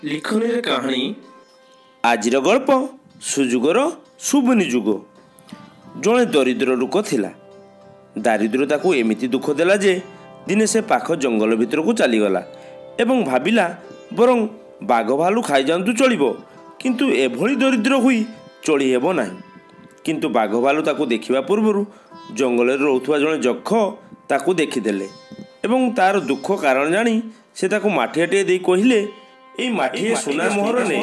ଲିଖନୀରେ କାହାଣୀ। ଆଜିର ଗଳ୍ପ ସୁଯୋଗର ସୁବିନିଯୋଗ। ଜଣେ ଦରିଦ୍ର ଲୋକ ଥିଲା। ଦାରିଦ୍ର୍ୟ ତାକୁ ଏମିତି ଦୁଃଖ ଦେଲା ଯେ ଦିନେ ସେ ପାଖ ଜଙ୍ଗଲ ଭିତରକୁ ଚାଲିଗଲା ଏବଂ ଭାବିଲା, ବରଂ ବାଘ ଭାଲୁ ଖାଇଯାଆନ୍ତୁ ଚଳିବ, କିନ୍ତୁ ଏଭଳି ଦରିଦ୍ର ହୋଇ ଚଳି ହେବ ନାହିଁ। କିନ୍ତୁ ବାଘ ଭାଲୁ ତାକୁ ଦେଖିବା ପୂର୍ବରୁ ଜଙ୍ଗଲରେ ରହୁଥିବା ଜଣେ ଯକ୍ଷ ତାକୁ ଦେଖିଦେଲେ ଏବଂ ତାର ଦୁଃଖ କାରଣ ଜାଣି ସେ ତାକୁ ମାଠିଆଟିଏ ଦେଇ କହିଲେ, ଏଇ ମାଠିଏ ସୁନା ମୋହର ନେ,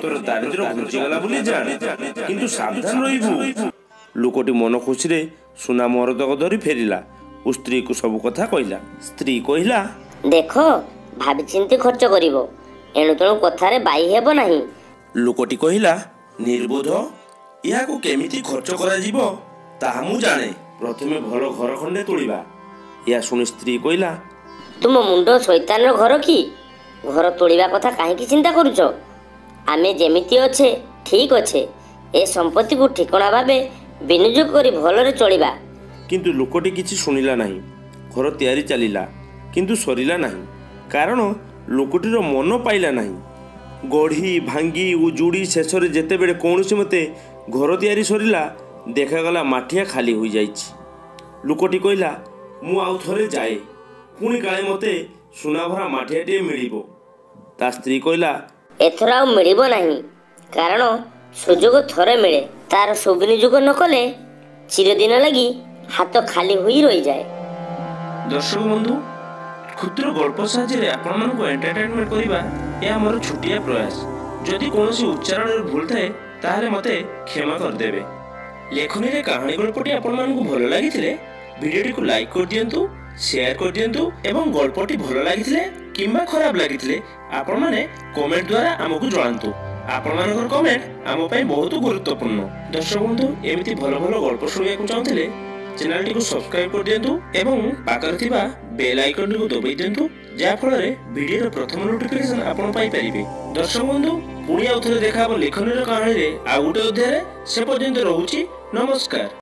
ତୋର ଦାରିଦ୍ର୍ୟ ଘୁଞ୍ଚିଗଲା ବୋଲି ଜାଣ, କିନ୍ତୁ ସାବଧାନ ରହିବୁ। ଲୋକଟି ମନ ଖୁସିରେ ସୁନା ମୋହର ତକ ଧରି ଫେରିଲା ଓ ସ୍ତ୍ରୀକୁ ସବୁ କଥା କହିଲା। ସ୍ତ୍ରୀ କହିଲା, ଦେଖ, ଭାବିଚିନ୍ତି ଖର୍ଚ୍ଚ କରିବ, ଏଣୁ ତେଣୁ କଥାରେ ବାଇ ହେବ ନାହିଁ। ଲୋକଟି କହିଲା, ନିର୍ବୋଧ, ଏହାକୁ କେମିତି ଖର୍ଚ୍ଚ କରାଯିବ ତାହା ମୁଁ ଜାଣେ। ପ୍ରଥମେ ଭଲ ଘର ଖଣ୍ଡେ ତୋଳିବା। ଏହା ଶୁଣି ସ୍ତ୍ରୀ କହିଲା, ତୁମ ମୁଣ୍ଡ ଶୈତାନର ଘର କି? ଘର ତୋଳିବା କଥା କାହିଁକି ଚିନ୍ତା କରୁଛ? ଆମେ ଯେମିତି ଅଛେ ଠିକ୍ ଅଛେ। ଏ ସମ୍ପତ୍ତିକୁ ଠିକଣା ଭାବେ ବିନିଯୋଗ କରି ଭଲରେ ଚଳିବା। କିନ୍ତୁ ଲୋକଟି କିଛି ଶୁଣିଲା ନାହିଁ। ଘର ତିଆରି ଚାଲିଲା, କିନ୍ତୁ ସରିଲା ନାହିଁ, କାରଣ ଲୋକଟିର ମନ ପାଇଲା ନାହିଁ। ଗଢ଼ି ଭାଙ୍ଗି ଉଜୁଡ଼ି ଶେଷରେ ଯେତେବେଳେ କୌଣସି ମତେ ଘର ତିଆରି ସରିଲା, ଦେଖାଗଲା ମାଠିଆ ଖାଲି ହୋଇଯାଇଛି। ଲୋକଟି କହିଲା, ମୁଁ ଆଉ ଥରେ ଯାଏ, ପୁଣି କାଳେ ମୋତେ ସୁନାଭରା ମାଠିଆଟିଏ ମିଳିବ। ତା ସ୍ତ୍ରୀ କହିଲା, ଏଥର ଆଉ ମିଳିବ ନାହିଁ, କାରଣ ସୁଯୋଗ ଥରେ ମିଳେ, ତାର ସୁବିନିଯୋଗ ନ କଲେ ଚିରଦିନ ଲାଗି ହାତ ଖାଲି ହୋଇ ରହିଯାଏ। ଦର୍ଶକ ବନ୍ଧୁ, କ୍ଷୁଦ୍ର ଗଳ୍ପ ସାହାଯ୍ୟରେ ଆପଣମାନଙ୍କୁ ଏଣ୍ଟରଟେନମେଣ୍ଟ କରିବା ଏହା ମୋର ଛୋଟିଆ ପ୍ରୟାସ। ଯଦି କୌଣସି ଉଚ୍ଚାରଣରେ ଭୁଲ ଥାଏ, ତାହେଲେ ମୋତେ କ୍ଷମା କରିଦେବେ। ଲେଖନୀରେ କାହାଣୀ ଗଳ୍ପଟି ଆପଣମାନଙ୍କୁ ଭଲ ଲାଗିଥିଲେ ଭିଡ଼ିଓଟିକୁ ଲାଇକ୍ କରିଦିଅନ୍ତୁ, ସେୟାର କରିଦିଅନ୍ତୁ ଏବଂ ଗଳ୍ପଟି ଭଲ ଲାଗିଥିଲେ କିମ୍ବା ଖରାପ ଲାଗିଥିଲେ ଆପଣମାନେ କମେଣ୍ଟ ଦ୍ୱାରା ଆମକୁ ଜଣାନ୍ତୁ। ଆପଣମାନଙ୍କର କମେଣ୍ଟ ଆମ ପାଇଁ ବହୁତ ଗୁରୁତ୍ୱପୂର୍ଣ୍ଣ। ଦର୍ଶକ ବନ୍ଧୁ, ଏମିତି ଭଲ ଭଲ ଗଳ୍ପ ଶୁଣିବାକୁ ଚାହୁଁଥିଲେ ଚ୍ୟାନେଲଟିକୁ ସବସ୍କ୍ରାଇବ କରିଦିଅନ୍ତୁ ଏବଂ ପାଖରେ ଥିବା ବେଲ୍ ଆଇକନଟିକୁ ଦବାଇ ଦିଅନ୍ତୁ, ଯାହାଫଳରେ ଭିଡ଼ିଓର ପ୍ରଥମ ନୋଟିଫିକେସନ ଆପଣ ପାଇପାରିବେ। ଦର୍ଶକ ବନ୍ଧୁ, ପୁଣି ଆଉ ଥରେ ଦେଖା ହେବ ଲେଖନୀର କାହାଣୀରେ ଆଉ ଗୋଟେ ଅଧ୍ୟାୟରେ। ସେ ପର୍ଯ୍ୟନ୍ତ ରହୁଛି, ନମସ୍କାର।